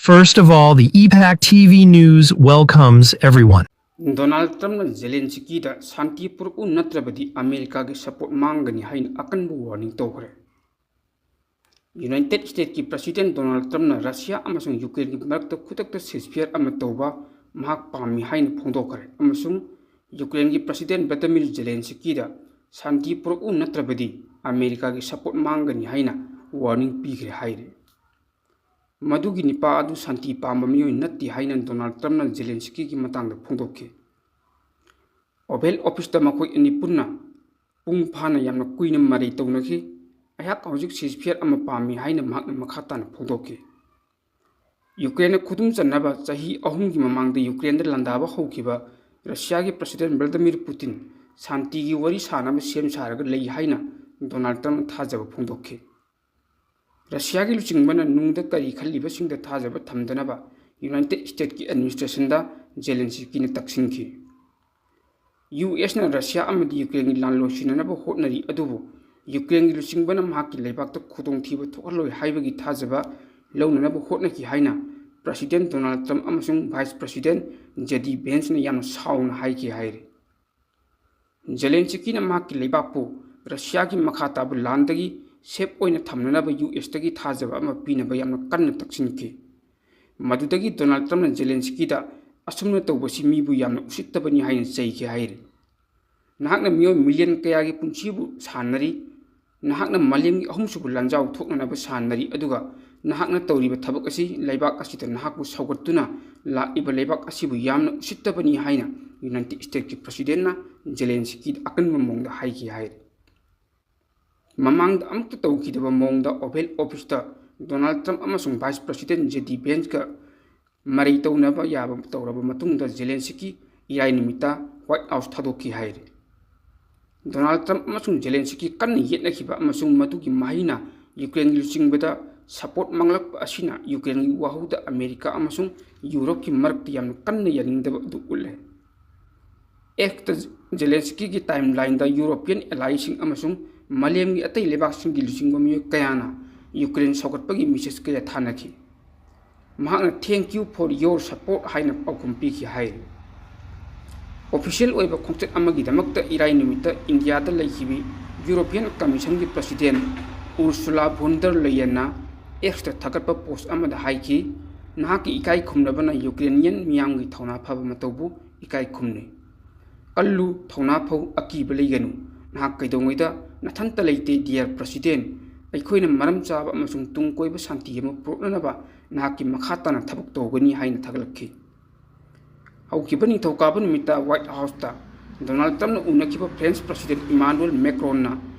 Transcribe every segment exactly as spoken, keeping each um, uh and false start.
First of all, the E PAC T V News welcomes everyone. Donald ꯇ꯭ꯔꯝꯞꯅ ꯖꯦꯂꯦꯟꯁꯀꯤꯗ ꯁꯥꯟꯇꯤ ꯄꯨꯔꯛꯎ ꯅꯠꯇ꯭ꯔꯕꯗꯤ ꯑꯃꯦꯔꯤꯀꯥꯒꯤ ꯁꯄꯣꯔꯠ ꯃꯥꯡꯒꯅꯤ ꯍꯥꯏꯅ ꯑꯀꯟꯕ ꯋꯥꯔꯅꯤꯡ ꯇꯧꯈ꯭ꯔꯦ꯫ ꯌꯨꯅꯥꯏꯇꯦꯗ ꯁ꯭ꯇꯦꯠꯀꯤ ꯄ꯭ꯔꯁꯤꯗꯦꯟ ꯗꯣꯅꯥꯜꯗ ꯇ꯭ꯔꯝꯞꯅ ꯔꯁꯤꯌꯥ ꯑꯃꯁꯨꯡ ꯌꯨꯀ꯭ꯔꯦꯟꯒꯤ ꯃꯔꯛꯇ ꯈꯨꯗꯛꯇ ꯁꯤꯖꯐꯤꯌꯔ ꯑꯃ ꯇꯧꯕ ꯃꯍꯥꯛ ꯄꯥꯝꯃꯤ ꯍꯥꯏꯅ ꯐꯣꯡꯗꯣꯛꯈ꯭ꯔꯦ ꯑꯃꯁꯨꯡ ꯌꯨꯀ꯭ꯔꯦꯟꯒꯤ ꯄ꯭ꯔꯁꯤꯗꯦꯟ ꯚ꯭ꯂꯥꯗꯤꯃꯤꯔ ꯖꯦꯂꯦꯟꯁꯀꯤꯗ ꯁꯥꯟꯇꯤ ꯄꯨꯔꯛꯎ ꯅꯠꯇ꯭ꯔꯕꯗꯤ ꯑꯃꯦꯔꯤꯀꯥꯒꯤ ꯁꯄꯣꯔꯠ ꯃꯥꯡꯒꯅꯤ ꯍꯥꯏꯅ ꯋꯥꯔꯅꯤꯡ ꯄꯤꯈ꯭ꯔꯦ ꯍꯥꯏꯔꯤ꯫ ꯃꯗꯨꯒꯤ ꯅꯤꯄꯥ ꯑꯗꯨ ꯁꯥꯟꯇꯤ ꯄꯥꯝꯕ ꯃꯤꯑꯣꯏ ꯅꯠꯇꯦ ꯍꯥꯏꯅ ꯗꯣꯅꯥꯜꯗ ꯇ꯭ꯔꯝꯞꯅ ꯖꯦꯂꯦꯟꯁꯀꯤꯒꯤ ꯃꯇꯥꯡꯗ ꯐꯣꯡꯗꯣꯛꯈꯤ꯫ ꯑꯣꯚꯦꯜ ꯑꯣꯐꯤꯁꯇ ꯃꯈꯣꯏ ꯑꯅꯤ ꯄꯨꯟꯅ ꯄꯨꯡ ꯐꯥꯅ ꯌꯥꯝꯅ ꯀꯨꯏꯅ ꯃꯔꯩ ꯇꯧꯅꯈꯤ꯫ "ꯑꯩꯍꯥꯛ ꯍꯧꯖꯤꯛ ꯁꯤꯖꯐꯤꯌꯔ ꯑꯃ ꯄꯥꯝꯃꯤ" ꯍꯥꯏꯅ ꯃꯍꯥꯛꯅ ꯃꯈꯥ ꯇꯥꯅ ꯐꯣꯡꯗꯣꯛꯈꯤ꯫ ꯌꯨꯀ꯭ꯔꯦꯟꯅ ꯈꯨꯗꯨꯝ ꯆꯟꯅꯕ ꯆꯍꯤ ꯑꯍꯨꯝꯒꯤ ꯃꯃꯥꯡꯗ ꯌꯨꯀ꯭ꯔꯦꯟꯗ ꯂꯥꯟꯗꯥꯕ ꯍꯧꯈꯤꯕ ꯔꯁꯤꯌꯥꯒꯤ ꯄ꯭ꯔꯁꯤꯗꯦꯟ ꯚ꯭ꯂꯥꯗꯤꯃꯤꯔ ꯄꯨꯇꯤꯟ ꯁꯥꯟꯇꯤꯒꯤ ꯋꯥꯔꯤ ꯁꯥꯅꯕ ꯁꯦꯝ ꯁꯥꯔꯒ ꯂꯩ ꯍꯥꯏꯅ ꯗꯣꯅꯥꯜꯗ ꯇ꯭ꯔꯝꯞꯅ ꯊꯥꯖꯕ ꯐꯣꯡꯗꯣꯛꯈꯤ꯫ ꯔꯁꯤꯌꯥꯒꯤ ꯂꯨꯆꯤꯡꯕꯅ ꯅꯨꯡꯗ ꯀꯔꯤ ꯈꯜꯂꯤꯕꯁꯤꯡꯗ ꯊꯥꯖꯕ ꯊꯝꯗꯅꯕ ꯌꯨꯅꯥꯏꯇꯦꯗ ꯁ꯭ꯇꯦꯠꯀꯤ ꯑꯦꯗꯃꯤꯅꯤꯁꯇ꯭ꯔꯦꯁꯟꯗ ꯖꯦꯂꯦꯟꯁꯀꯤꯅ ꯇꯛꯁꯤꯟꯈꯤ꯫ ꯌꯨ ꯑꯦꯁꯅ ꯔꯁꯤꯌꯥ ꯑꯃꯗꯤ ꯌꯨꯀ꯭ꯔꯦꯟꯒꯤ ꯂꯥꯟ ꯂꯣꯏꯁꯤꯟꯅꯅꯕ ꯍꯣꯠꯅꯔꯤ, ꯑꯗꯨꯕꯨ ꯌꯨꯀ꯭ꯔꯦꯟꯒꯤ ꯂꯨꯆꯤꯡꯕꯅ ꯃꯍꯥꯛꯀꯤ ꯂꯩꯕꯥꯛꯇ ꯈꯨꯗꯣꯡꯊꯤꯕ ꯊꯣꯛꯍꯜꯂꯣꯏ ꯍꯥꯏꯕꯒꯤ ꯊꯥꯖꯕ ꯂꯧꯅꯅꯕ ꯍꯣꯠꯅꯈꯤ ꯍꯥꯏꯅ ꯄ꯭ꯔꯁꯤꯗꯦꯟ ꯗꯣꯅꯥꯜꯗ ꯇ꯭ꯔꯝꯞ ꯑꯃꯁꯨꯡ ꯚꯥꯏꯁ ꯄ꯭ꯔꯁꯤꯗꯦꯟ ꯖꯦ ꯗꯤ ꯚꯦꯟꯁꯅ ꯌꯥꯝꯅ ꯁꯥꯎꯅ ꯍꯥꯏꯈꯤ ꯍꯥꯏꯔꯤ꯫ ꯖꯦꯂꯦꯟꯁꯀꯤꯅ ꯃꯍꯥꯛꯀꯤ ꯂꯩꯕꯥꯛꯄꯨ ꯔꯁꯤꯌꯥꯒꯤ ꯃꯈꯥ ꯇꯥꯕ ꯂꯥꯟꯗꯒꯤ ꯁꯦꯐ ꯑꯣꯏꯅ ꯊꯝꯅꯅꯕ ꯌꯨ ꯑꯦꯁꯇꯒꯤ ꯊꯥꯖꯕ ꯑꯃ ꯄꯤꯅꯕ ꯌꯥꯝꯅ ꯀꯟꯅ ꯇꯛꯁꯤꯟꯈꯤ꯫ ꯃꯗꯨꯗꯒꯤ ꯗꯣꯅꯥꯜꯗ ꯇ꯭ꯔꯝꯞꯅ ꯖꯦꯂꯦꯟꯁꯀꯤꯗ "ꯑꯁꯨꯝꯅ ꯇꯧꯕꯁꯤ ꯃꯤꯕꯨ ꯌꯥꯝꯅ ꯎꯁꯤꯠꯇꯕꯅꯤ" ꯍꯥꯏꯅ ꯆꯩꯈꯤ ꯍꯥꯏꯔꯤ꯫ "ꯅꯍꯥꯛꯅ ꯃꯤꯑꯣꯏ ꯃꯤꯂꯤꯌꯟ ꯀꯌꯥꯒꯤ ꯄꯨꯟꯁꯤꯕꯨ ꯁꯥꯟꯅꯔꯤ꯫ ꯅꯍꯥꯛꯅ ꯃꯥꯂꯦꯝꯒꯤ ꯑꯍꯨꯝꯁꯨꯕ ꯂꯥꯟꯖꯥꯎ ꯊꯣꯛꯅꯅꯕ ꯁꯥꯟꯅꯔꯤ, ꯑꯗꯨꯒ ꯅꯍꯥꯛꯅ ꯇꯧꯔꯤꯕ ꯊꯕꯛ ꯑꯁꯤ ꯂꯩꯕꯥꯛ ꯑꯁꯤꯗ ꯅꯍꯥꯛꯄꯨ ꯁꯧꯒꯠꯇꯨꯅ ꯂꯥꯛꯂꯤꯕ ꯂꯩꯕꯥꯛ ꯑꯁꯤꯕꯨ ꯌꯥꯝꯅ ꯎꯁꯤꯠꯇꯕꯅꯤ" ꯍꯥꯏꯅ ꯌꯨꯅꯥꯏꯇꯦꯗ ꯁ꯭ꯇꯦꯠꯀꯤ ꯄ꯭ꯔꯁꯤꯗꯦꯟꯅ ꯖꯦꯂꯦꯟꯁꯀꯤꯗ ꯑꯀꯟꯕ ꯃꯑꯣꯡꯗ ꯍꯥꯏꯈꯤ ꯍꯥꯏꯔꯤ꯫ ꯃꯃꯥꯡꯗ ꯑꯃꯨꯛꯇ ꯇꯧꯈꯤꯗꯕ ꯃꯑꯣꯡꯗ ꯑꯣꯚꯦꯜ ꯑꯣꯐꯤꯁꯇ ꯗꯣꯅꯥꯜꯗ ꯇ꯭ꯔꯝꯞ ꯑꯃꯁꯨꯡ ꯚꯥꯏꯁ ꯄ꯭ꯔꯁꯤꯗꯦꯟ ꯖꯦ ꯗꯤ ꯚꯦꯟꯁꯀ ꯃꯔꯩ ꯇꯧꯅꯕ ꯌꯥꯕ ꯇꯧꯔꯕ ꯃꯇꯨꯡꯗ ꯖꯦꯂꯦꯟꯁꯀꯤ ꯏꯔꯥꯏ ꯅꯨꯃꯤꯠꯇ ꯋꯥꯏꯠ ꯍꯥꯎꯁ ꯊꯥꯗꯣꯛꯈꯤ ꯍꯥꯏꯔꯤ꯫ ꯗꯣꯅꯥꯜꯗ ꯇ꯭ꯔꯝꯞ ꯑꯃꯁꯨꯡ ꯖꯦꯂꯦꯟꯁꯀꯤ ꯀꯟꯅ ꯌꯦꯠꯅꯈꯤꯕ ꯑꯃꯁꯨꯡ ꯃꯗꯨꯒꯤ ꯃꯍꯩꯅ ꯌꯨꯀ꯭ꯔꯦꯟꯒꯤ ꯂꯨꯆꯤꯡꯕꯗ ꯁꯄꯣꯔꯠ ꯃꯥꯡꯂꯛꯄ ꯑꯁꯤꯅ ꯌꯨꯀ꯭ꯔꯦꯟꯒꯤ ꯋꯥꯍꯧꯗ ꯑꯃꯦꯔꯤꯀꯥ ꯑꯃꯁꯨꯡ ꯌꯨꯔꯣꯞꯀꯤ ꯃꯔꯛꯇ ꯌꯥꯝꯅ ꯀꯟꯅ ꯌꯥꯅꯤꯡꯗꯕ ꯑꯗꯨ ꯎꯠꯂꯦ꯫ ꯑꯦꯛꯁꯇ ꯖꯦꯂꯦꯟꯁꯀꯤꯒꯤ ꯇꯥꯏꯝꯂꯥꯏꯟꯗ ꯌꯨꯔꯣꯄꯤꯌꯟ ꯑꯦꯂꯥꯏꯁꯤꯡ ꯑꯃꯁꯨꯡ ꯃꯥꯂꯦꯝꯒꯤ ꯑꯇꯩ ꯂꯩꯕꯥꯛꯁꯤꯡꯒꯤ ꯂꯨꯆꯤꯡꯕ ꯃꯤꯑꯣꯏ ꯀꯌꯥꯅ ꯌꯨꯀ꯭ꯔꯦꯟ ꯁꯧꯒꯠꯄꯒꯤ ꯃꯦꯁꯦꯖ ꯀꯌꯥ ꯊꯥꯅꯈꯤ꯫ ꯃꯍꯥꯛꯅ "Thank you for your support" ꯍꯥꯏꯅ ꯄꯥꯎꯈꯨꯝ ꯄꯤꯈꯤ ꯍꯥꯏꯔꯤ꯫ ꯑꯣꯐꯤꯁꯤꯌꯦꯜ ꯑꯣꯏꯕ ꯈꯣꯡꯆꯠ ꯑꯃꯒꯤꯗꯃꯛꯇ ꯏꯔꯥꯏ ꯅꯨꯃꯤꯠꯇ ꯏꯟꯗꯤꯌꯥꯗ ꯂꯩꯈꯤꯕꯤ ꯌꯨꯔꯣꯄꯤꯌꯟ ꯀꯃꯤꯁꯟꯒꯤ ꯄ꯭ꯔꯁꯤꯗꯦꯟ ꯎꯔꯁꯨꯂꯥ ꯚꯣꯟ ꯗꯔ ꯂꯦꯌꯟꯅ ꯑꯦꯛꯁꯇ ꯊꯥꯒꯠꯄ ꯄꯣꯁ ꯑꯃꯗ ꯍꯥꯏꯈꯤ, "ꯅꯍꯥꯛꯀꯤ ꯏꯀꯥꯏ ꯈꯨꯝꯅꯕꯅ ꯌꯨꯀ꯭ꯔꯦꯅꯤꯌꯟ ꯃꯤꯌꯥꯝꯒꯤ ꯊꯧꯅꯥ ꯐꯕ ꯃꯇꯧꯕꯨ ꯏꯀꯥꯏ ꯈꯨꯝꯅꯩ꯫ ꯀꯜꯂꯨ, ꯊꯧꯅꯥ ꯐꯧ, ꯑꯀꯤꯕ ꯂꯩꯒꯅꯨ꯫ ꯅꯍꯥꯛ ꯀꯩꯗꯧꯉꯩꯗ ꯅꯊꯟꯇ ꯂꯩꯇꯦ, ꯗꯤꯌꯔ ꯄ꯭ꯔꯁꯤꯗꯦꯟ꯫ ꯑꯩꯈꯣꯏꯅ ꯃꯔꯝ ꯆꯥꯕ ꯑꯃꯁꯨꯡ ꯇꯨꯡ ꯀꯣꯏꯕ ꯁꯥꯟꯇꯤ ꯑꯃ ꯄꯨꯔꯛꯅꯅꯕ ꯅꯍꯥꯛꯀꯤ ꯃꯈꯥ ꯇꯥꯅ ꯊꯕꯛ ꯇꯧꯒꯅꯤ" ꯍꯥꯏꯅ ꯊꯥꯒꯠꯂꯛꯈꯤ꯫ ꯍꯧꯈꯤꯕ ꯅꯤꯡꯊꯧꯀꯥꯕ ꯅꯨꯃꯤꯠꯇ ꯋꯥꯏꯠ ꯍꯥꯎꯁꯇ ꯗꯣꯅꯥꯜꯗ ꯇ꯭ꯔꯝꯞꯅ ꯎꯅꯈꯤꯕ ꯐ꯭ꯔꯦꯟꯁ ꯄ꯭ꯔꯁꯤꯗꯦꯟ ꯏꯃꯥꯅꯨꯑꯦꯜ ꯃꯦꯀ꯭ꯔꯣꯟꯅ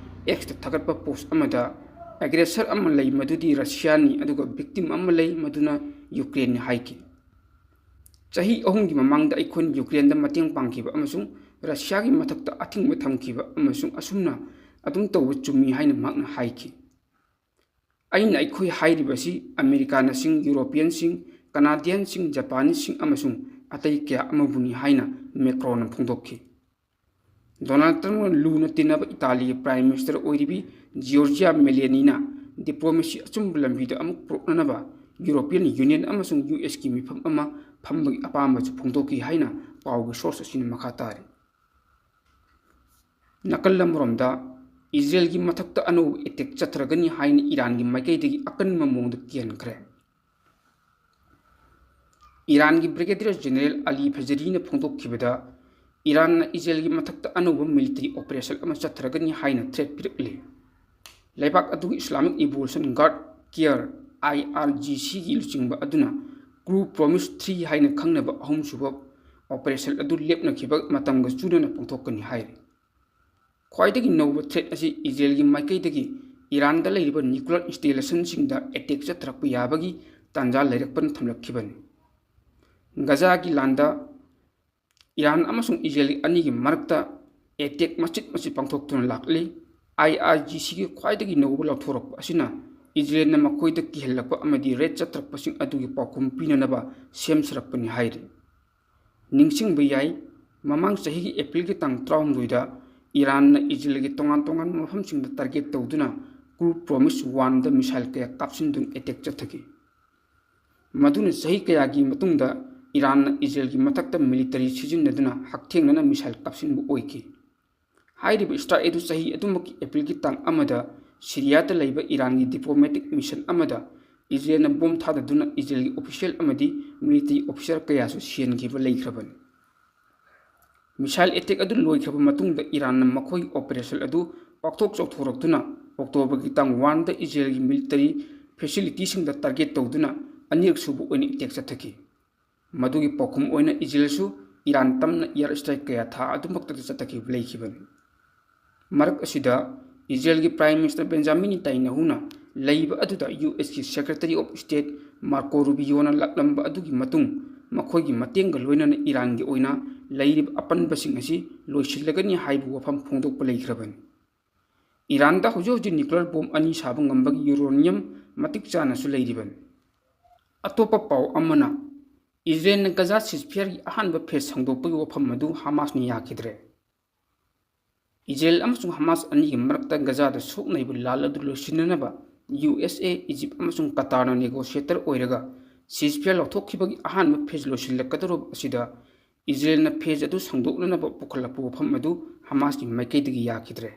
ꯑꯦꯛꯁꯇ ꯊꯥꯒꯠꯄ ꯄꯣꯁ ꯑꯃꯗ, "ꯑꯦꯒ꯭ꯔꯦꯁꯔ ꯑꯃ ꯂꯩ, ꯃꯗꯨꯗꯤ ꯔꯁꯤꯌꯥꯅꯤ, ꯑꯗꯨꯒ ꯚꯤꯛꯇꯤꯝ ꯑꯃ ꯂꯩ, ꯃꯗꯨꯅ ꯌꯨꯀ꯭ꯔꯦꯟꯅꯤ" ꯍꯥꯏꯈꯤ꯫ "ꯆꯍꯤ ꯑꯍꯨꯝꯒꯤ ꯃꯃꯥꯡꯗ ꯑꯩꯈꯣꯏꯅ ꯌꯨꯀ꯭ꯔꯦꯟꯗ ꯃꯇꯦꯡ ꯄꯥꯡꯈꯤꯕ ꯑꯃꯁꯨꯡ ꯔꯁꯤꯌꯥꯒꯤ ꯃꯊꯛꯇ ꯑꯊꯤꯡꯕ ꯊꯝꯈꯤꯕ ꯑꯃꯁꯨꯡ ꯑꯁꯨꯝꯅ ꯑꯗꯨꯝ ꯇꯧꯕ ꯆꯨꯝꯃꯤ" ꯍꯥꯏꯅ ꯃꯍꯥꯛꯅ ꯍꯥꯏꯈꯤ꯫ "ꯑꯩꯅ ꯑꯩꯈꯣꯏ ꯍꯥꯏꯔꯤꯕꯁꯤ ꯑꯃꯦꯔꯤꯀꯥꯅꯁꯤꯡ, ꯌꯨꯔꯣꯄꯤꯌꯟꯁꯤꯡ, ꯀꯅꯥꯗꯤꯌꯟꯁꯤꯡ, ꯖꯄꯥꯅꯤꯁꯁꯤꯡ ꯑꯃꯁꯨꯡ ꯑꯇꯩ ꯀꯌꯥ ꯑꯃꯕꯨꯅꯤ" ꯍꯥꯏꯅ ꯃꯦꯀ꯭ꯔꯣꯟꯅ ꯐꯣꯡꯗꯣꯛꯈꯤ꯫ ꯗꯣꯅꯥꯜꯗ ꯇ꯭ꯔꯝꯞꯅ ꯂꯨꯅ ꯇꯤꯟꯅꯕ ꯏꯇꯥꯂꯤꯒꯤ ꯄ꯭ꯔꯥꯏꯝ ꯃꯤꯅꯤꯁꯇꯔ ꯑꯣꯏꯔꯤꯕꯤ ꯖꯤꯌꯣꯔꯖꯤꯌꯥ ꯃꯦꯂꯦꯅꯤꯅ ꯗꯤꯄ꯭ꯂꯣꯃꯦꯁꯤ ꯑꯆꯨꯝꯕ ꯂꯝꯕꯤꯗ ꯑꯃꯨꯛ ꯄꯨꯔꯛꯅꯅꯕ ꯌꯨꯔꯣꯄꯤꯌꯟ ꯌꯨꯅꯤꯌꯟ ꯑꯃꯁꯨꯡ ꯌꯨ ꯑꯦꯁꯀꯤ ꯃꯤꯐꯝ ꯑꯃ ꯐꯝꯕꯒꯤ ꯑꯄꯥꯝꯕꯁꯨ ꯐꯣꯡꯗꯣꯛꯈꯤ ꯍꯥꯏꯅ ꯄꯥꯎꯒꯤ ꯁꯣꯔꯁ ꯑꯁꯤꯅ ꯃꯈꯥ ꯇꯥꯔꯤ꯫ ꯅꯥꯀꯜ ꯑꯃꯔꯣꯝꯗ, ꯏꯖꯔꯦꯜꯒꯤ ꯃꯊꯛꯇ ꯑꯅꯧꯕ ꯑꯦꯇꯦꯛ ꯆꯠꯊꯔꯒꯅꯤ ꯍꯥꯏꯅ ꯏꯔꯥꯟꯒꯤ ꯃꯥꯏꯀꯩꯗꯒꯤ ꯑꯀꯟꯕ ꯃꯑꯣꯡꯗ ꯀꯤꯍꯟꯈ꯭ꯔꯦ꯫ ꯏꯔꯥꯟꯒꯤ ꯕ꯭ꯔꯤꯒꯦꯗꯤꯌꯔ ꯖꯦꯅꯔꯦꯜ ꯑꯂꯤ ꯐꯖꯔꯤꯅ ꯐꯣꯡꯗꯣꯛꯈꯤꯕꯗ, ꯏꯔꯥꯟꯅ ꯏꯖꯔꯦꯜꯒꯤ ꯃꯊꯛꯇ ꯑꯅꯧꯕ ꯃꯤꯂꯤꯇꯔꯤ ꯑꯣꯄꯔꯦꯁꯟ ꯑꯃ ꯆꯠꯊꯔꯒꯅꯤ ꯍꯥꯏꯅ ꯊ꯭ꯔꯦꯠ ꯄꯤꯔꯛꯂꯤ꯫ ꯂꯩꯕꯥꯛ ꯑꯗꯨꯒꯤ ꯏꯁꯂꯥꯃꯤꯛ ꯔꯤꯚꯣꯂꯨꯁꯟ ꯒꯥꯔꯗ ꯀꯤꯌꯔ, ꯑꯥꯏ ꯑꯥꯔ ꯖꯤ ꯁꯤꯒꯤ ꯂꯨꯆꯤꯡꯕ ꯑꯗꯨꯅ ꯀ꯭ꯔꯨ ꯄ꯭ꯔꯣꯃꯤꯁ ꯊ꯭ꯔꯤ ꯍꯥꯏꯅ ꯈꯪꯅꯕ ꯑꯍꯨꯝꯁꯨꯕ ꯑꯣꯄꯔꯦꯁꯟ ꯑꯗꯨ ꯂꯦꯞꯅꯈꯤꯕ ꯃꯇꯝꯒ ꯆꯨꯅꯅ ꯄꯥꯡꯊꯣꯛꯀꯅꯤ ꯍꯥꯏꯔꯤ꯫ ꯈ꯭ꯋꯥꯏꯗꯒꯤ ꯅꯧꯕ ꯊ꯭ꯔꯦꯠ ꯑꯁꯤ ꯏꯖꯔꯦꯜꯒꯤ ꯃꯥꯏꯀꯩꯗꯒꯤ ꯏꯔꯥꯟꯗ ꯂꯩꯔꯤꯕ ꯅ꯭ꯌꯨꯀ꯭ꯂꯤꯌꯔ ꯏꯟꯁꯇꯦꯂꯦꯁꯟꯁꯤꯡꯗ ꯑꯦꯇꯦꯛ ꯆꯠꯊꯔꯛꯄ ꯌꯥꯕꯒꯤ ꯇꯥꯟꯖꯥ ꯂꯩꯔꯛꯄꯅ ꯊꯝꯂꯛꯈꯤꯕꯅꯤ꯫ ꯒꯖꯥꯒꯤ ꯂꯥꯟꯗ ꯏꯔꯥꯟ ꯑꯃꯁꯨꯡ ꯏꯖꯔꯦꯜ ꯑꯅꯤꯒꯤ ꯃꯔꯛꯇ ꯑꯦꯇꯦꯛ ꯃꯆꯤꯠ ꯃꯆꯤꯠ ꯄꯥꯡꯊꯣꯛꯇꯨꯅ ꯂꯥꯛꯂꯤ꯫ ꯑꯥꯏ ꯑꯥꯔ ꯖꯤ ꯁꯤꯒꯤ ꯈ꯭ꯋꯥꯏꯗꯒꯤ ꯅꯧꯕ ꯂꯥꯎꯊꯣꯔꯛꯄ ꯑꯁꯤꯅ ꯏꯖꯔꯦꯜꯅ ꯃꯈꯣꯏꯗ ꯀꯤꯍꯜꯂꯛꯄ ꯑꯃꯗꯤ ꯔꯦꯠ ꯆꯠꯊꯔꯛꯄꯁꯤꯡ ꯑꯗꯨꯒꯤ ꯄꯥꯎꯈꯨꯝ ꯄꯤꯅꯅꯕ ꯁꯦꯝ ꯁꯥꯔꯛꯄꯅꯤ ꯍꯥꯏꯔꯤ꯫ ꯅꯤꯡꯁꯤꯡꯕ ꯌꯥꯏ, ꯃꯃꯥꯡ ꯆꯍꯤꯒꯤ ꯑꯦꯄ꯭ꯔꯤꯜꯒꯤ ꯇꯥꯡ ꯇꯔꯥꯍꯨꯝꯗꯣꯏꯗ ꯏꯔꯥꯟꯅ ꯏꯖꯔꯦꯜꯒꯤ ꯇꯣꯉꯥꯟ ꯇꯣꯉꯥꯟꯕ ꯃꯐꯝꯁꯤꯡꯗ ꯇꯥꯔꯒꯦꯠ ꯇꯧꯗꯨꯅ ꯀ꯭ꯔꯨ ꯄ꯭ꯔꯣꯃꯤꯁ ꯋꯥꯟꯗ ꯃꯤꯁꯥꯏꯜ ꯀꯌꯥ ꯀꯥꯞꯁꯤꯟꯗꯨꯅ ꯑꯦꯇꯦꯛ ꯆꯠꯊꯈꯤ꯫ ꯃꯗꯨꯅ ꯆꯍꯤ ꯀꯌꯥꯒꯤ ꯃꯇꯨꯡꯗ ꯏꯔꯥꯟꯅ ꯏꯖꯔꯦꯜꯒꯤ ꯃꯊꯛꯇ ꯃꯤꯂꯤꯇꯔꯤ ꯁꯤꯖꯤꯟꯅꯗꯨꯅ ꯍꯛꯊꯦꯡꯅꯅ ꯃꯤꯁꯥꯏꯜ ꯀꯥꯞꯁꯤꯟꯕ ꯑꯣꯏꯈꯤ꯫ ꯍꯥꯏꯔꯤꯕ ꯁ꯭ꯇ꯭ꯔꯥꯏꯛ ꯑꯗꯨ ꯆꯍꯤ ꯑꯗꯨꯃꯛꯀꯤ ꯑꯦꯄ꯭ꯔꯤꯜꯒꯤ ꯇꯥꯡ ꯑꯃꯗ ꯁꯤꯔꯤꯌꯥꯗ ꯂꯩꯕ ꯏꯔꯥꯟꯒꯤ ꯗꯤꯄ꯭ꯂꯣꯃꯦꯇꯤꯛ ꯃꯤꯁꯟ ꯑꯃꯗ ꯏꯖꯔꯦꯜꯅ ꯕꯣꯝ ꯊꯥꯗꯗꯨꯅ ꯏꯖꯔꯦꯜꯒꯤ ꯑꯣꯐꯤꯁꯤꯌꯦꯜ ꯑꯃꯗꯤ ꯃꯤꯂꯤꯇꯔꯤ ꯑꯣꯐꯤꯁꯥꯔ ꯀꯌꯥꯁꯨ ꯁꯤꯍꯟꯈꯤꯕ ꯂꯩꯈ꯭ꯔꯕꯅꯤ꯫ ꯃꯤꯁꯥꯏꯜ ꯑꯦꯇꯦꯛ ꯑꯗꯨ ꯂꯣꯏꯈ꯭ꯔꯕ ꯃꯇꯨꯡꯗ ꯏꯔꯥꯟꯅ ꯃꯈꯣꯏꯒꯤ ꯑꯣꯄꯔꯦꯁꯟ ꯑꯗꯨ ꯄꯥꯛꯊꯣꯛ ꯆꯥꯎꯊꯣꯔꯛꯇꯨꯅ ꯑꯣꯛꯇꯣꯕꯔꯒꯤ ꯇꯥꯡ ꯋꯥꯟꯗ ꯏꯖꯔꯦꯜꯒꯤ ꯃꯤꯂꯤꯇꯔꯤ ꯐꯦꯁꯤꯂꯤꯇꯤꯁꯤꯡꯗ ꯇꯥꯔꯒꯦꯠ ꯇꯧꯗꯨꯅ ꯑꯅꯤꯔꯛ ꯁꯨꯕ ꯑꯣꯏꯅ ꯑꯦꯇꯦꯛ ꯆꯠꯊꯈꯤ꯫ ꯃꯗꯨꯒꯤ ꯄꯥꯎꯈꯨꯝ ꯑꯣꯏꯅ ꯏꯖꯔꯦꯜꯁꯨ ꯏꯔꯥꯟ ꯇꯝꯅ ꯏꯌꯥꯔ ꯁ꯭ꯇ꯭ꯔꯥꯏꯛ ꯀꯌꯥ ꯊꯥ ꯑꯗꯨꯃꯛꯇꯗ ꯆꯠꯊꯈꯤꯕ ꯂꯩꯈꯤꯕꯅꯤ꯫ ꯃꯔꯛ ꯑꯁꯤꯗ ꯏꯖꯔꯦꯜꯒꯤ ꯄ꯭ꯔꯥꯏꯝ ꯃꯤꯅꯤꯁꯇꯔ ꯕꯦꯟꯖꯥꯃꯤꯟ ꯅꯦꯇꯥꯟꯌꯥꯍꯨꯅ ꯂꯩꯕ ꯑꯗꯨꯗ ꯌꯨ ꯑꯦꯁꯀꯤ secretary of state Marco Rubio ꯂꯥꯛꯂꯝꯕ ꯑꯗꯨꯒꯤ ꯃꯇꯨꯡ ꯃꯈꯣꯏꯒꯤ ꯃꯇꯦꯡꯒ ꯂꯣꯏꯅꯅ ꯏꯔꯥꯟꯒꯤ ꯑꯣꯏꯅ ꯂꯩꯔꯤꯕ ꯑꯄꯟꯕꯁꯤꯡ ꯑꯁꯤ ꯂꯣꯏꯁꯤꯜꯂꯒꯅꯤ ꯍꯥꯏꯕ ꯋꯥꯐꯝ ꯐꯣꯡꯗꯣꯛꯄ ꯂꯩꯈ꯭ꯔꯕꯅꯤ꯫ ꯏꯔꯥꯟꯗ ꯍꯧꯖꯤꯛ ꯍꯧꯖꯤꯛ ꯅ꯭ꯌꯨꯀ꯭ꯂꯤꯌꯔ ꯕꯣꯝ ꯑꯅꯤ ꯁꯥꯕ ꯉꯝꯕꯒꯤ ꯌꯨꯔꯣꯅꯤꯌꯝ ꯃꯇꯤꯛ ꯆꯥꯅꯁꯨ ꯂꯩꯔꯤꯕꯅꯤ꯫ ꯑꯇꯣꯞꯄ ꯄꯥꯎ ꯑꯃꯅ, ꯏꯖꯔꯦꯜꯅ ꯒꯖꯥ ꯁꯤꯖꯐꯤꯌꯔꯒꯤ ꯑꯍꯥꯟꯕ ꯐꯦꯖ ꯁꯥꯡꯗꯣꯛꯄꯒꯤ ꯋꯥꯐꯝ ꯑꯗꯨ ꯍꯃꯥꯁꯅ ꯌꯥꯈꯤꯗ꯭ꯔꯦ꯫ ꯏꯖꯔꯦꯜ ꯑꯃꯁꯨꯡ ꯍꯃꯥꯁ ꯑꯅꯤꯒꯤ ꯃꯔꯛꯇ ꯒꯖꯥꯗ ꯁꯣꯛꯅꯔꯤꯕ ꯂꯥꯜ ꯑꯗꯨ ꯂꯣꯏꯁꯤꯟꯅꯅꯕ ꯌꯨ ꯑꯦꯁ ꯑꯦ, ꯏꯖꯤꯞ ꯑꯃꯁꯨꯡ ꯀꯇꯥꯔꯅ ꯅꯦꯒꯣꯁꯤꯌꯦꯇꯔ ꯑꯣꯏꯔꯒ ꯁꯤꯖꯐꯤꯌꯔ ꯂꯧꯊꯣꯛꯈꯤꯕꯒꯤ ꯑꯍꯥꯟꯕ ꯐꯦꯖ ꯂꯣꯏꯁꯤꯜꯂꯛꯀꯗꯧꯔꯕ ꯑꯁꯤꯗ ꯏꯖꯔꯦꯜꯅ ꯐꯦꯖ ꯑꯗꯨ ꯁꯥꯡꯗꯣꯛꯅꯅꯕ ꯄꯨꯈꯠꯂꯛꯄ ꯋꯥꯐꯝ ꯑꯗꯨ ꯍꯃꯥꯁꯀꯤ ꯃꯥꯏꯀꯩꯗꯒꯤ ꯌꯥꯈꯤꯗ꯭ꯔꯦ꯫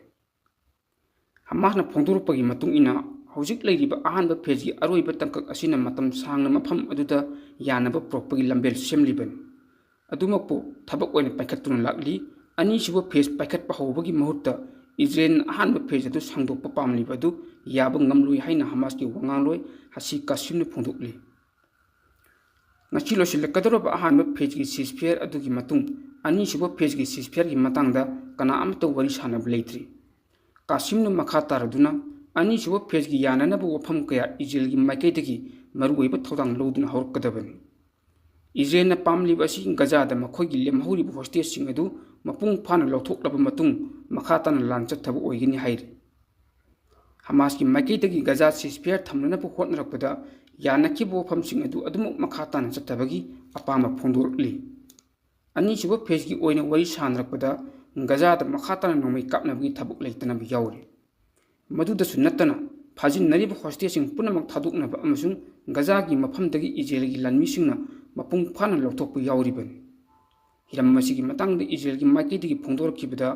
ꯍꯃꯥꯁꯅ ꯐꯣꯡꯗꯣꯔꯛꯄꯒꯤ ꯃꯇꯨꯡ ꯏꯟꯅ, ꯍꯧꯖꯤꯛ ꯂꯩꯔꯤꯕ ꯑꯍꯥꯟꯕ ꯐꯦꯖꯀꯤ ꯑꯔꯣꯏꯕ ꯇꯥꯡꯀꯛ ꯑꯁꯤꯅ ꯃꯇꯝ ꯁꯥꯡꯅ ꯃꯐꯝ ꯑꯗꯨꯗ ꯌꯥꯅꯕ ꯄꯨꯔꯛꯄꯒꯤ ꯂꯝꯕꯦꯜ ꯁꯦꯝꯂꯤꯕꯅꯤ꯫ ꯑꯗꯨꯃꯛꯄꯨ ꯊꯕꯛ ꯑꯣꯏꯅ ꯄꯥꯏꯈꯠꯇꯨꯅ ꯂꯥꯛꯂꯤ꯫ ꯑꯅꯤꯁꯨꯕ ꯐꯦꯖ ꯄꯥꯏꯈꯠꯄ ꯍꯧꯕꯒꯤ ꯃꯍꯨꯠꯇ ꯏꯖꯔꯦꯜꯅ ꯑꯍꯥꯟꯕ ꯐꯦꯖ ꯑꯗꯨ ꯁꯥꯡꯗꯣꯛꯄ ꯄꯥꯝꯂꯤꯕ ꯑꯗꯨ ꯌꯥꯕ ꯉꯝꯂꯣꯏ ꯍꯥꯏꯅ ꯍꯃꯥꯁꯀꯤ ꯋꯥꯉꯥꯡꯂꯣꯏ ꯍꯁꯤ ꯀꯥꯁꯤꯝꯅ ꯐꯣꯡꯗꯣꯛꯂꯤ꯫ ꯉꯁꯤ ꯂꯣꯏꯁꯤꯜꯂꯛꯀꯗꯧꯔꯕ ꯑꯍꯥꯟꯕ ꯐꯦꯖꯀꯤ ꯁꯤꯖꯐꯤꯌꯔ ꯑꯗꯨꯒꯤ ꯃꯇꯨꯡ, ꯑꯅꯤꯁꯨꯕ ꯐꯦꯖꯀꯤ ꯁꯤꯖꯐꯤꯌꯔꯒꯤ ꯃꯇꯥꯡꯗ ꯀꯅꯥ ꯑꯃꯠꯇ ꯋꯥꯔꯤ ꯁꯥꯅꯕ ꯂꯩꯇ꯭ꯔꯤ꯫ ꯀꯥꯁꯤꯝꯅ ꯃꯈꯥ ꯇꯥꯔꯗꯨꯅ, ꯑꯅꯤꯁꯨꯕ ꯐꯦꯖꯀꯤ ꯌꯥꯅꯅꯕ ꯋꯥꯐꯝ ꯀꯌꯥ ꯏꯖꯔꯦꯜꯒꯤ ꯃꯥꯏꯀꯩꯗꯒꯤ ꯃꯔꯨꯑꯣꯏꯕ ꯊꯧꯗꯥꯡ ꯂꯧꯗꯨꯅ ꯍꯧꯔꯛꯀꯗꯕꯅꯤ꯫ ꯏꯖꯔꯦꯜꯅ ꯄꯥꯝꯂꯤꯕ ꯑꯁꯤ ꯒꯖꯥꯗ ꯃꯈꯣꯏꯒꯤ ꯂꯦꯝꯍꯧꯔꯤꯕ ꯍꯣꯁꯇꯦꯖꯁꯤꯡ ꯑꯗꯨ ꯃꯄꯨꯡ ꯐꯥꯅ ꯂꯧꯊꯣꯛꯂꯕ ꯃꯇꯨꯡ ꯃꯈꯥ ꯇꯥꯅ ꯂꯥꯟ ꯆꯠꯊꯕ ꯑꯣꯏꯒꯅꯤ ꯍꯥꯏꯔꯤ꯫ ꯍꯃꯥꯁꯀꯤ ꯃꯥꯏꯀꯩꯗꯒꯤ ꯒꯖꯥ ꯁꯤꯖꯐꯤꯌꯔ ꯊꯝꯅꯅꯕ ꯍꯣꯠꯅꯔꯛꯄꯗ ꯌꯥꯅꯈꯤꯕ ꯋꯥꯐꯝꯁꯤꯡ ꯑꯗꯨ ꯑꯗꯨꯃꯛ ꯃꯈꯥ ꯇꯥꯅ ꯆꯠꯊꯕꯒꯤ ꯑꯄꯥꯝꯕ ꯐꯣꯡꯗꯣꯔꯛꯂꯤ꯫ ꯑꯅꯤꯁꯨꯕ ꯐꯦꯖꯀꯤ ꯑꯣꯏꯅ ꯋꯥꯔꯤ ꯁꯥꯅꯔꯛꯄꯗ ꯒꯖꯥꯗ ꯃꯈꯥ ꯇꯥꯅ ꯅꯣꯡꯃꯩ ꯀꯥꯞꯅꯕꯒꯤ ꯊꯕꯛ ꯂꯩꯇꯅꯕ ꯌꯥꯎꯔꯤ꯫ ꯃꯗꯨꯗꯁꯨ ꯅꯠꯇꯅ ꯐꯥꯖꯤꯟꯅꯔꯤꯕ ꯍꯣꯁꯇꯦꯖꯁꯤꯡ ꯄꯨꯝꯅꯃꯛ ꯊꯥꯗꯣꯛꯅꯕ ꯑꯃꯁꯨꯡ ꯒꯖꯥꯒꯤ ꯃꯐꯝꯗꯒꯤ ꯏꯖꯔꯦꯜꯒꯤ ꯂꯥꯟꯃꯤꯁꯤꯡꯅ ꯃꯄꯨꯡ ꯐꯥꯅ ꯂꯧꯊꯣꯛꯄ ꯌꯥꯎꯔꯤꯕꯅꯤ꯫ ꯍꯤꯔꯝ ꯑꯁꯤꯒꯤ ꯃꯇꯥꯡꯗ ꯏꯖꯔꯦꯜꯒꯤ ꯃꯥꯏꯀꯩꯗꯒꯤ ꯐꯣꯡꯗꯣꯔꯛꯈꯤꯕꯗ,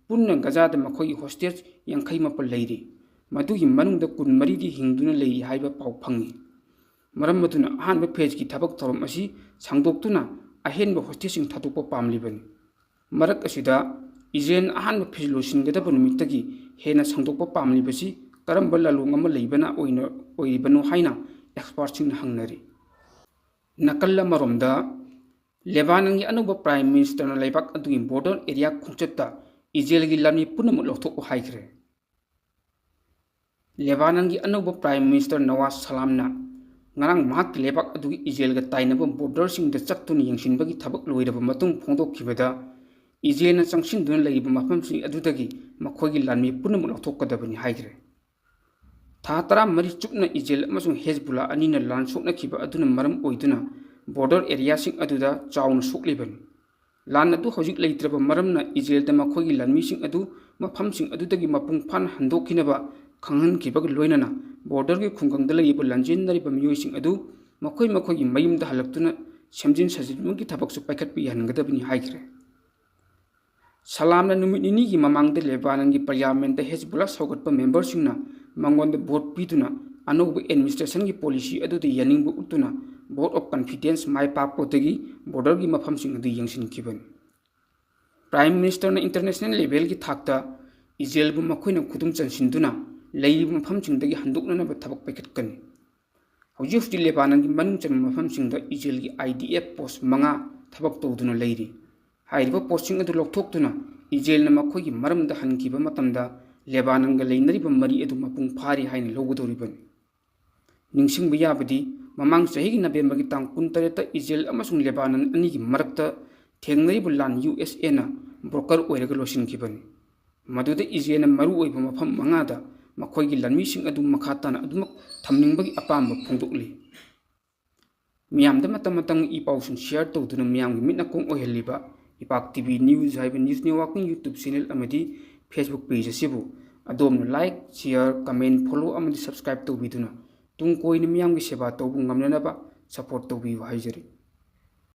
ꯄꯨꯟꯅ ꯒꯖꯥꯗ ꯃꯈꯣꯏꯒꯤ ꯍꯣꯁꯇꯦꯖ ꯌꯥꯡꯈꯩ ꯃꯥꯄꯜ ꯂꯩꯔꯤ, ꯃꯗꯨꯒꯤ ꯃꯅꯨꯡꯗ ꯀꯨꯟꯃꯔꯤꯗꯤ ꯍꯤꯡꯗꯨꯅ ꯂꯩꯔꯤ ꯍꯥꯏꯕ ꯄꯥꯎ ꯐꯪꯏ꯫ ꯃꯔꯝ ꯑꯗꯨꯅ ꯑꯍꯥꯟꯕ ꯐꯦꯖꯀꯤ ꯊꯕꯛ ꯊꯧꯔꯝ ꯑꯁꯤ ꯁꯥꯡꯗꯣꯛꯇꯨꯅ ꯑꯍꯦꯟꯕ ꯍꯣꯁꯇꯦꯖꯁꯤꯡ ꯊꯥꯗꯣꯛꯄ ꯄꯥꯝꯂꯤꯕꯅꯤ꯫ ꯃꯔꯛ ꯑꯁꯤꯗ, ꯏꯖꯔꯦꯜꯅ ꯑꯍꯥꯟꯕ ꯐꯦꯖ ꯂꯣꯏꯁꯤꯟꯒꯗꯕ ꯅꯨꯃꯤꯠꯇꯒꯤ ꯍꯦꯟꯅ ꯁꯥꯡꯗꯣꯛꯄ ꯄꯥꯝꯂꯤꯕꯁꯤ ꯀꯔꯝꯕ ꯂꯥꯂꯣꯡ ꯑꯃ ꯂꯩꯕꯅ ꯑꯣꯏꯅ, ꯑꯣꯏꯔꯤꯕꯅꯣ ꯍꯥꯏꯅ ꯑꯦꯛꯁꯄꯔꯠꯁꯤꯡꯅ ꯍꯪꯅꯔꯤ꯫ ꯅꯥꯀꯜ ꯑꯃꯔꯣꯝꯗ, ꯂꯦꯕꯥꯅꯟꯒꯤ ꯑꯅꯧꯕ ꯄ꯭ꯔꯥꯏꯝ ꯃꯤꯅꯤꯁꯇꯔꯅ ꯂꯩꯕꯥꯛ ꯑꯗꯨꯒꯤ ꯕꯣꯔꯗꯔ ꯑꯦꯔꯤꯌꯥ ꯈꯣꯡꯆꯠꯇ ꯏꯖꯔꯦꯜꯒꯤ ꯂꯥꯟꯃꯤ ꯄꯨꯝꯅꯃꯛ ꯂꯧꯊꯣꯛꯎ ꯍꯥꯏꯈ꯭ꯔꯦ꯫ ꯂꯦꯕꯥꯅꯟꯒꯤ ꯑꯅꯧꯕ ꯄ꯭ꯔꯥꯏꯝ ꯃꯤꯅꯤꯁꯇꯔ ꯅꯋꯥꯖ ꯁꯂꯥꯝꯅ ꯉꯔꯥꯡ ꯃꯍꯥꯛꯀꯤ ꯂꯩꯕꯥꯛ ꯑꯗꯨꯒꯤ ꯏꯖꯔꯦꯜꯒ ꯇꯥꯏꯅꯕ ꯕꯣꯔꯗꯔꯁꯤꯡꯗ ꯆꯠꯇꯨꯅ ꯌꯦꯡꯁꯤꯟꯕꯒꯤ ꯊꯕꯛ ꯂꯣꯏꯔꯕ ꯃꯇꯨꯡ ꯐꯣꯡꯗꯣꯛꯈꯤꯕꯗ, ꯏꯖꯔꯦꯜꯅ ꯆꯪꯁꯤꯟꯗꯨꯅ ꯂꯩꯔꯤꯕ ꯃꯐꯝꯁꯤꯡ ꯑꯗꯨꯗꯒꯤ ꯃꯈꯣꯏꯒꯤ ꯂꯥꯟꯃꯤ ꯄꯨꯝꯅꯃꯛ ꯂꯧꯊꯣꯛꯀꯗꯕꯅꯤ ꯍꯥꯏꯈ꯭ꯔꯦ꯫ ꯊꯥ ꯇꯔꯥꯃꯔꯤ ꯆꯨꯞꯅ ꯏꯖꯔꯦꯜ ꯑꯃꯁꯨꯡ ꯍꯦꯖꯕꯨꯂꯥ ꯑꯅꯤꯅ ꯂꯥꯟ ꯁꯣꯛꯅꯈꯤꯕ ꯑꯗꯨꯅ ꯃꯔꯝ ꯑꯣꯏꯗꯨꯅ ꯕꯣꯔꯗꯔ ꯑꯦꯔꯤꯌꯥꯁꯤꯡ ꯑꯗꯨꯗ ꯆꯥꯎꯅ ꯁꯣꯛꯂꯤꯕꯅꯤ꯫ ꯂꯥꯟ ꯑꯗꯨ ꯍꯧꯖꯤꯛ ꯂꯩꯇ꯭ꯔꯕ ꯃꯔꯝꯅ ꯏꯖꯔꯦꯜꯗ ꯃꯈꯣꯏꯒꯤ ꯂꯥꯟꯃꯤꯁꯤꯡ ꯑꯗꯨ ꯃꯐꯝꯁꯤꯡ ꯑꯗꯨꯗꯒꯤ ꯃꯄꯨꯡ ꯐꯥꯅ ꯍꯟꯗꯣꯛꯈꯤꯅꯕ ꯈꯪꯍꯟꯈꯤꯕꯒ ꯂꯣꯏꯅꯅ ꯕꯣꯔꯗꯔꯒꯤ ꯈꯨꯡꯒꯪꯗ ꯂꯩꯔꯤꯕ ꯂꯥꯟꯖꯦꯟꯅꯔꯤꯕ ꯃꯤꯑꯣꯏꯁꯤꯡ ꯑꯗꯨ ꯃꯈꯣꯏ ꯃꯈꯣꯏꯒꯤ ꯃꯌꯨꯝꯗ ꯍꯜꯂꯛꯇꯨꯅ ꯁꯦꯝꯖꯤꯟ ꯁꯥꯖꯤꯟꯕꯒꯤ ꯊꯕꯛꯁꯨ ꯄꯥꯏꯈꯠꯄ ꯌꯥꯍꯟꯒꯗꯕꯅꯤ ꯍꯥꯏꯈ꯭ꯔꯦ꯫ ꯁꯂꯥꯝꯅ ꯅꯨꯃꯤꯠ ꯅꯤꯅꯤꯒꯤ ꯃꯃꯥꯡꯗ ꯂꯦꯕꯥꯅꯟꯒꯤ ꯄꯥꯔꯂꯤꯌꯥꯃꯦꯟꯠꯇ ꯍꯦꯖꯕꯨꯂꯥ ꯁꯧꯒꯠꯄ ꯃꯦꯝꯕꯔꯁꯤꯡꯅ ꯃꯉꯣꯟꯗ ꯚꯣꯠ ꯄꯤꯗꯨꯅ ꯑꯅꯧꯕ ꯑꯦꯗꯃꯤꯅꯤꯁꯇ꯭ꯔꯦꯁꯟꯒꯤ ꯄꯣꯂꯤꯁꯤ ꯑꯗꯨꯗ ꯌꯥꯅꯤꯡꯕ ꯎꯠꯇꯨꯅ vote of confidence ꯃꯥꯏ ꯄꯥꯛꯄꯗꯒꯤ ꯕꯣꯔꯗꯔꯒꯤ ꯃꯐꯝꯁꯤꯡ ꯑꯗꯨ ꯌꯦꯡꯁꯤꯟꯈꯤꯕꯅꯤ꯫ ꯄ꯭ꯔꯥꯏꯝ ꯃꯤꯅꯤꯁꯇꯔꯅ ꯏꯟꯇꯔꯅꯦꯁꯅꯦꯜ ꯂꯦꯚꯦꯜꯒꯤ ꯊꯥꯛꯇ ꯏꯖꯔꯦꯜꯕꯨ ꯃꯈꯣꯏꯅ ꯈꯨꯗꯨꯝ ꯆꯟꯁꯤꯟꯗꯨꯅ ꯂꯩꯔꯤꯕ ꯃꯐꯝꯁꯤꯡꯗꯒꯤ ꯍꯟꯗꯣꯛꯅꯅꯕ ꯊꯕꯛ ꯄꯥꯏꯈꯠꯀꯅꯤ꯫ ꯍꯧꯖꯤꯛ ꯍꯧꯖꯤꯛ ꯂꯦꯕꯥꯅꯟꯒꯤ ꯃꯅꯨꯡ ꯆꯟꯕ ꯃꯐꯝꯁꯤꯡꯗ ꯏꯖꯔꯦꯜꯒꯤ I D F post ꯃꯉꯥ ꯊꯕꯛ ꯇꯧꯗꯨꯅ ꯂꯩꯔꯤ꯫ ꯍꯥꯏꯔꯤꯕ ꯄꯣꯁꯁꯤꯡ ꯑꯗꯨ ꯂꯧꯊꯣꯛꯇꯨꯅ ꯏꯖꯔꯦꯜꯅ ꯃꯈꯣꯏꯒꯤ ꯃꯔꯝꯗ ꯍꯟꯈꯤꯕ ꯃꯇꯝꯗ ꯂꯦꯕꯥꯅꯟꯒ ꯂꯩꯅꯔꯤꯕ ꯃꯔꯤ ꯑꯗꯨ ꯃꯄꯨꯡ ꯐꯥꯔꯤ ꯍꯥꯏꯅ ꯂꯧꯒꯗꯧꯔꯤꯕꯅꯤ꯫ ꯅꯤꯡꯁꯤꯡꯕ ꯌꯥꯕꯗꯤ, ꯃꯃꯥꯡ ꯆꯍꯤꯒꯤ ꯅꯕꯦꯝꯕꯔꯒꯤ ꯇꯥꯡ ꯀꯨꯟꯇꯔꯦꯠꯇ ꯏꯖꯔꯦꯜ ꯑꯃꯁꯨꯡ ꯂꯦꯕꯥꯅꯟ ꯑꯅꯤꯒꯤ ꯃꯔꯛꯇ ꯊꯦꯡꯅꯔꯤꯕ ꯂꯥꯟ U S Aꯅ broker ꯑꯣꯏꯔꯒ ꯂꯣꯏꯁꯤꯟꯈꯤꯕꯅꯤ꯫ ꯃꯗꯨꯗ ꯏꯖꯔꯦꯜꯅ ꯃꯔꯨꯑꯣꯏꯕ ꯃꯐꯝ ꯃꯉꯥꯗ ꯃꯈꯣꯏꯒꯤ ꯂꯥꯟꯃꯤꯁꯤꯡ ꯑꯗꯨ ꯃꯈꯥ ꯇꯥꯅ ꯑꯗꯨꯃꯛ ꯊꯝꯅꯤꯡꯕꯒꯤ ꯑꯄꯥꯝꯕ ꯐꯣꯡꯗꯣꯛꯂꯤ꯫ ꯃꯤꯌꯥꯝꯗ ꯃꯇꯝ ꯃꯇꯝꯒꯤ ꯏ ꯄꯥꯎꯁꯤꯡ share ꯇꯧꯗꯨꯅ ꯃꯤꯌꯥꯝꯒꯤ ꯃꯤꯠ ꯅꯥꯀꯣꯡ ꯑꯣꯏꯍꯜꯂꯤꯕ ꯏꯄꯥꯛ T V News ꯍꯥꯏꯕ news networkꯀꯤ YouTube channel ꯑꯃꯗꯤ Facebook page ꯑꯁꯤꯕꯨ ꯑꯗꯣꯝꯅ like, share, comment, follow ꯑꯃꯗꯤ subscribe ꯇꯧꯕꯤꯗꯨꯅ ꯇꯨꯡ ꯀꯣꯏꯅ ꯃꯤꯌꯥꯝꯒꯤ ꯁꯦꯕꯥ ꯇꯧꯕ ꯉꯝꯅꯅꯕ support ꯇꯧꯕꯤꯌꯨ ꯍꯥꯏꯖꯔꯤ꯫